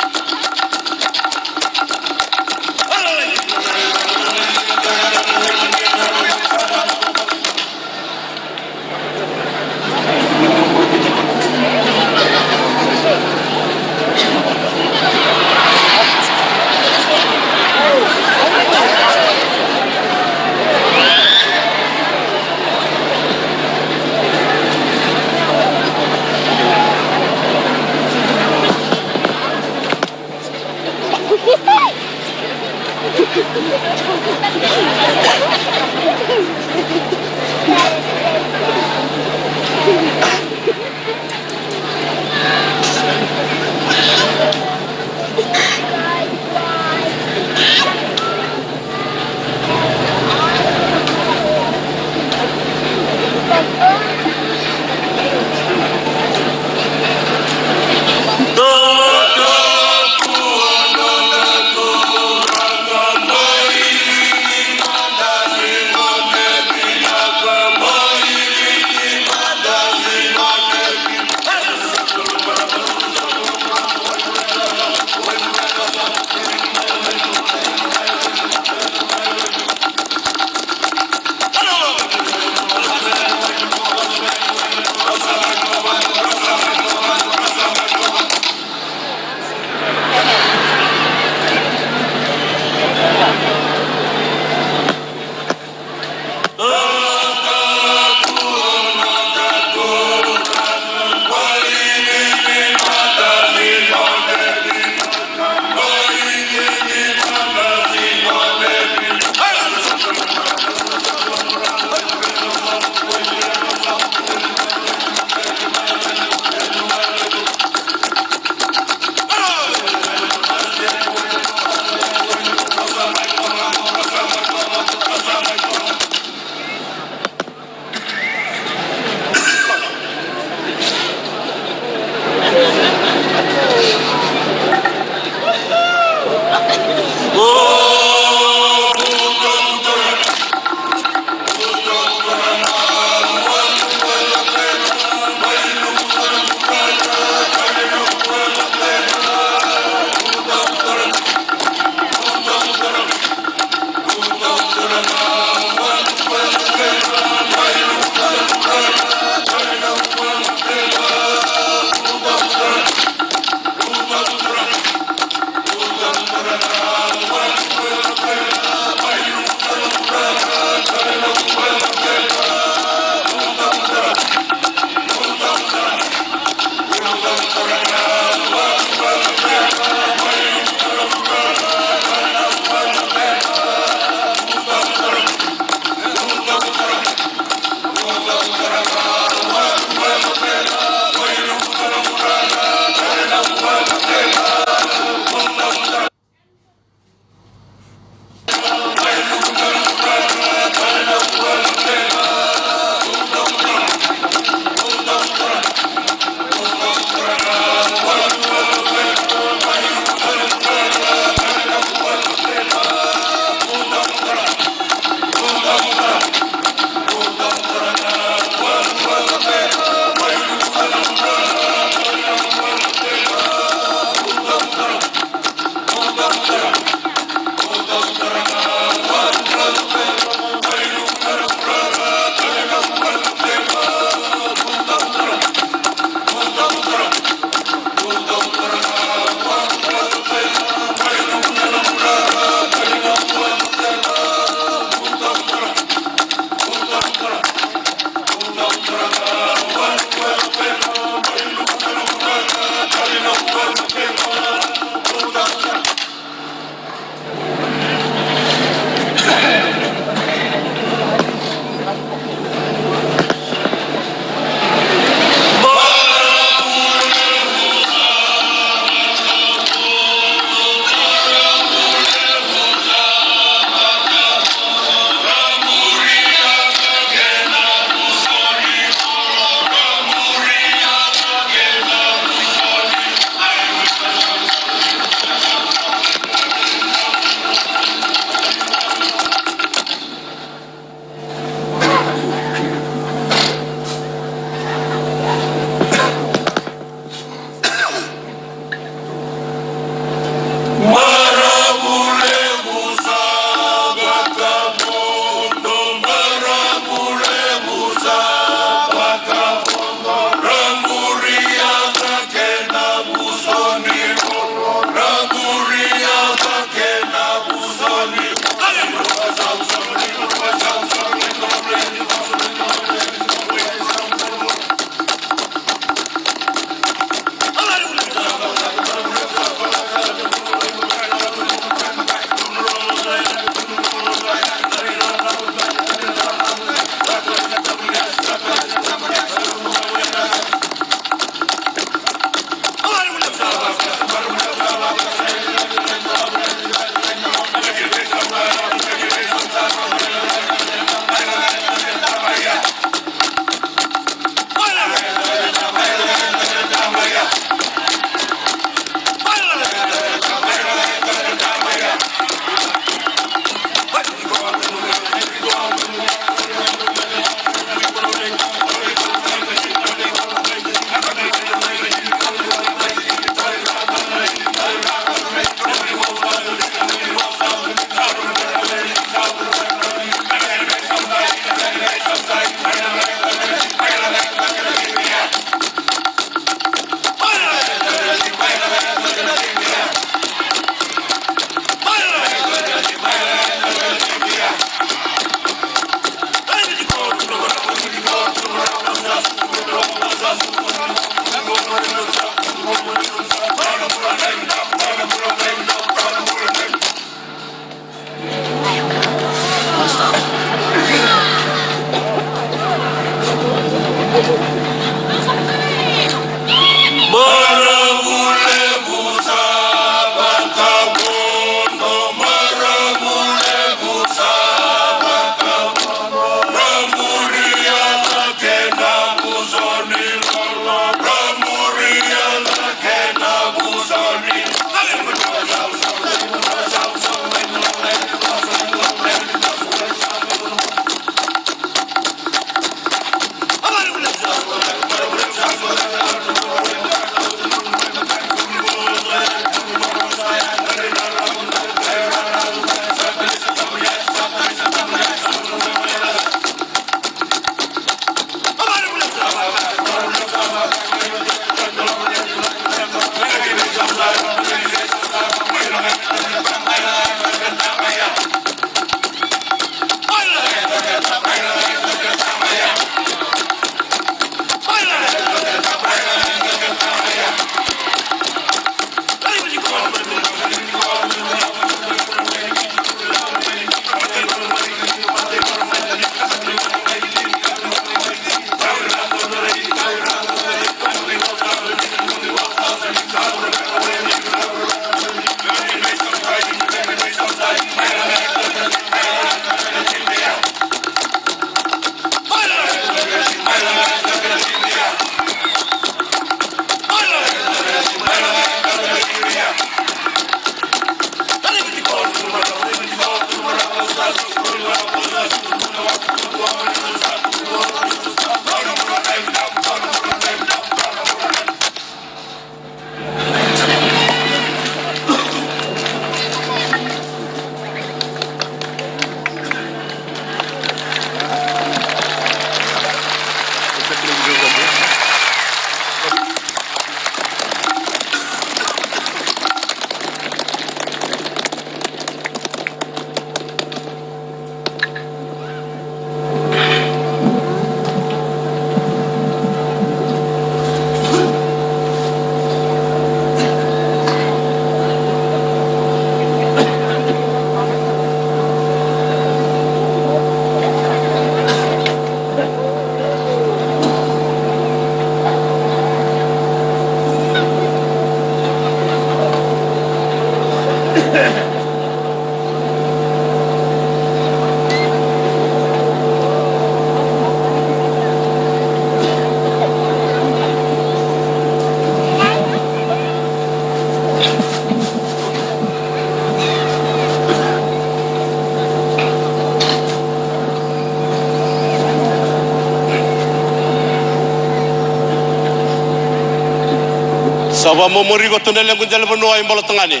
Au vakamomori iko tu na lequ dela vanua i Bolatagane.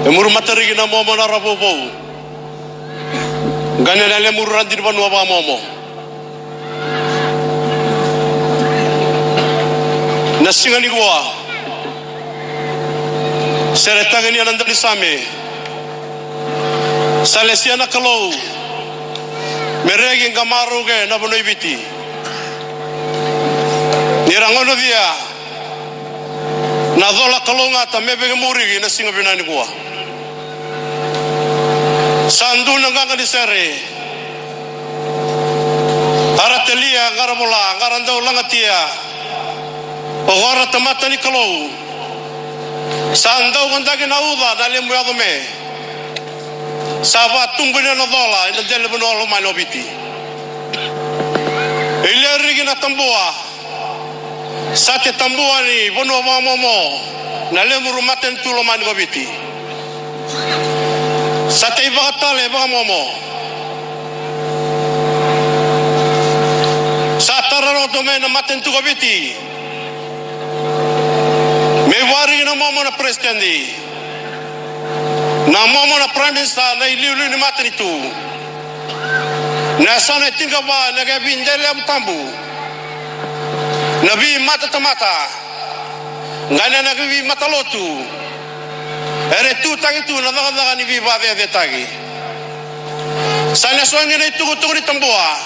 E muru matariki na momo na Ravouvou. Qai na lemuru radi ni vanua vakamomo. Na siga nikua, sere tagenia na daunisame. Sa lesia na Kalou me reki qamarauke na vanua i Viti. Ni ra gonocia na cola kalougata me vekemuriki na siga vinaka nikua. Sa dua na qaqa ni sere. A ra talia, a ra vola, a ra dau lagatia. O ira na tamata ni Kalou. Sa dau kadaki na uca na lemu yaco me. Sa vakatubuni na cola ena dela ni vanua lomani o Viti. E lia riki na tabua. Sa te tabua ni vanua vakamomo na lemuru matanitu lomani ko Viti. Sa te ivakatale vakamomo. Sa tara roto mai na matanitu ko Viti. Me iwari na momo na president. Na momo na prime minister na iliuliu ni matanitu. Na yasana e tinikava na kena veidela tabu. Na veimatatamata. Qai na kena veimatalotu. Era tutaki tu na cakacaka ni veivakacecetaki. Sa na sogi na itukutuku ni tabua.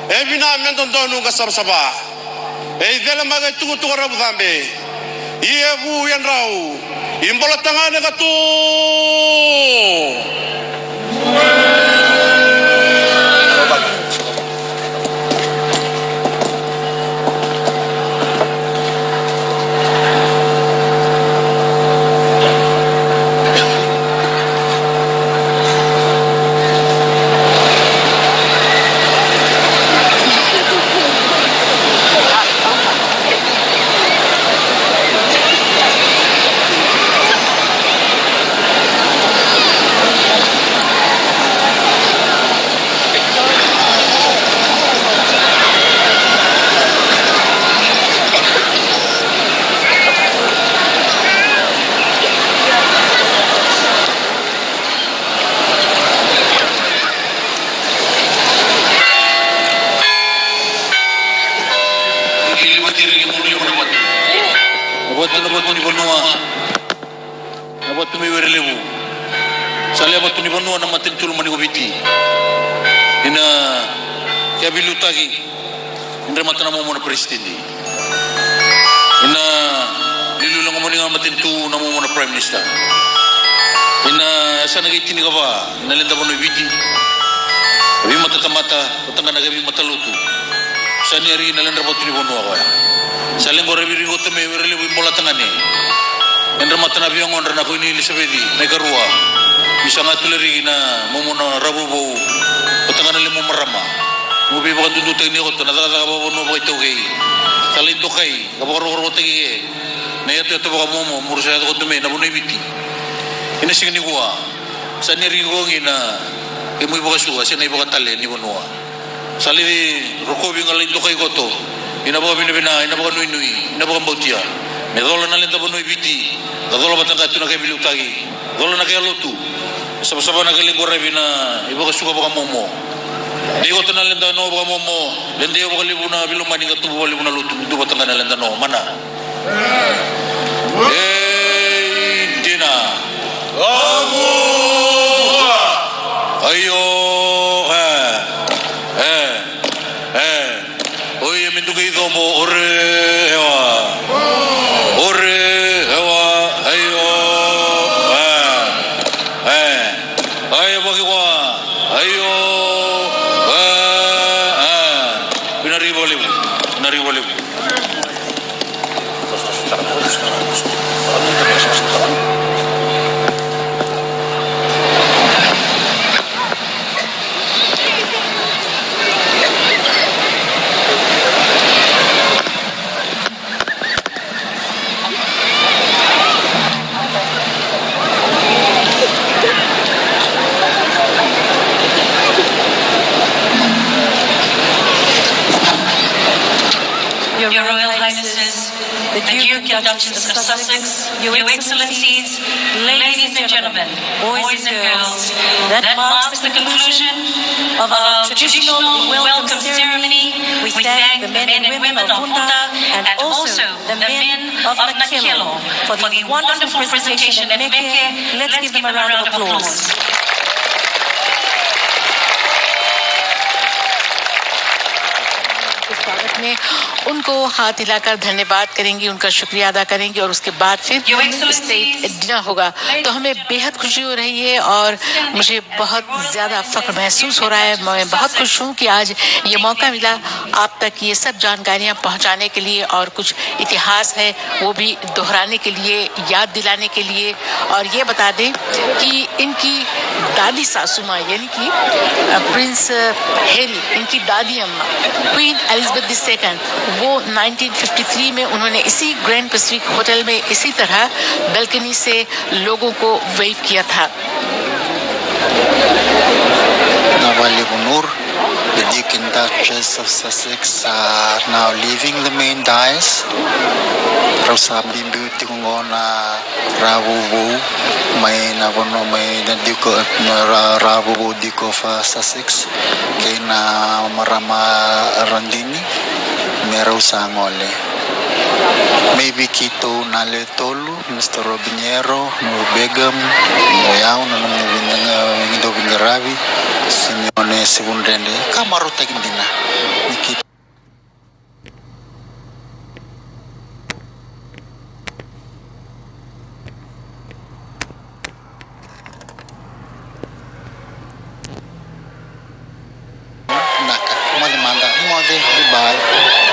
E vina me dodonu ka savasava. E icele mai ka itukutuku ravu cabe. Ia vu ia drau. I Bolatagane ka tu. Kili vati ri ni munu i vanua vati. Na vati, na vati ni vanua. Na vatu mai Werelevu. Sa lewe vatu ni vanua na matanitu lomani ko Viti. Ina kea veiliutaki. Ni dre mata na momo na president. Ina liuliu lagomani ga matanitu na momo na prime minister. Ina yasana kei tinikava. Na leda vanua i Viti. Veimatatamata, o tagana kei veimatalotu. Sa ni ari na ledra vatu ni vanua koya. Sa leqo ravi riko tame Werelevu i Bolatagane. Edra mata na veiyagodra na koi ni Ilisaveci, na ikarua. Ni sa ga tu leriki na momo na Ravouvou. O tagana lemu marama. Mo veivakadudutaki ni koto, na cakacaka vakavanua vakaitaukei. Sa lai dokai, ka vakarokorokotaki ke. Na yatoyato vakamomo, muru sa yaco koto me na vanua i Viti. Ina siga nikua. Sa ni rikogi na kemu ivakasuka se na ivakatale ni vanua. Sa lai rokovi ga lai dokai koto. Ina vakavinavina, ina vakanuinui, ina vakabautia. Me cola na leda vanua i Viti. Ka cola vata ga tu na kea veiliutaki. Cola na kea lotu. Savasava na kea leqo ravi na ivakasuka vakamomo. Dei koto na leda no vakamomo. Leda io vakalevu na veilomani ka tubu vakalevu na lotu. Duva taga na leda no. Mana. Ei, dina. Aio, e, e, e. Oi, e me duke i cobo, ore, ewa. Ore, ewa, aio, e, e. Ai, vaki koa, aio, e, e. Vinari vakalevu, vinari vakalevu. Your Royal Highnesses, the Duke and Duchess of Sussex, Your Excellencies, ladies and gentlemen, boys and girls, that marks the conclusion of our traditional welcome ceremony. We thank the men and women of Vuta and also the men of Nakelo for the wonderful presentation at Meke. Let's give them a round of applause. स्वागत में उनको हाथ हिलाकर धन्यवाद करेंगे, उनका शुक्रिया अदा करेंगे और उसके बाद फिर स्टेट डिनर होगा। तो हमें बेहद खुशी हो रही है और मुझे बहुत ज्यादा फख्र महसूस हो रहा है। मैं बहुत खुश हूँ कि आज ये मौका मिला आप तक ये सब जानकारियाँ पहुँचाने के लिए और कुछ इतिहास है वो भी दोहराने के लिए, याद दिलाने के लिए। और ये बता दें कि इनकी दादी सासू माँ यानी कि प्रिंस हैरी, इनकी दादी अम्मा क्वीन एलिजाबेथ द सेकंड, वो नाइनटीन फिफ्टी थ्री में उन्होंने इसी ग्रैंड पैसिफिक होटल में इसी तरह बैल्कनी से लोगों को वेव किया था। Na vale Vunur, the Duke and Duchess of Sussex are now leaving the main dais. Rau sa biubiu tiko qo na ravu vou mai na vanua mai na Duke na ravu vou Duke of Sussex kei na marama Radini me rau sa gole. Mai vei keitou na le tolu, Mr Robinero, Noor Begum, o yau na nomuni dau veiqaravi, Simeone Sevudrede, ka marautaki dina ni keitou. Naka, moce mada, ni moce, goodbye.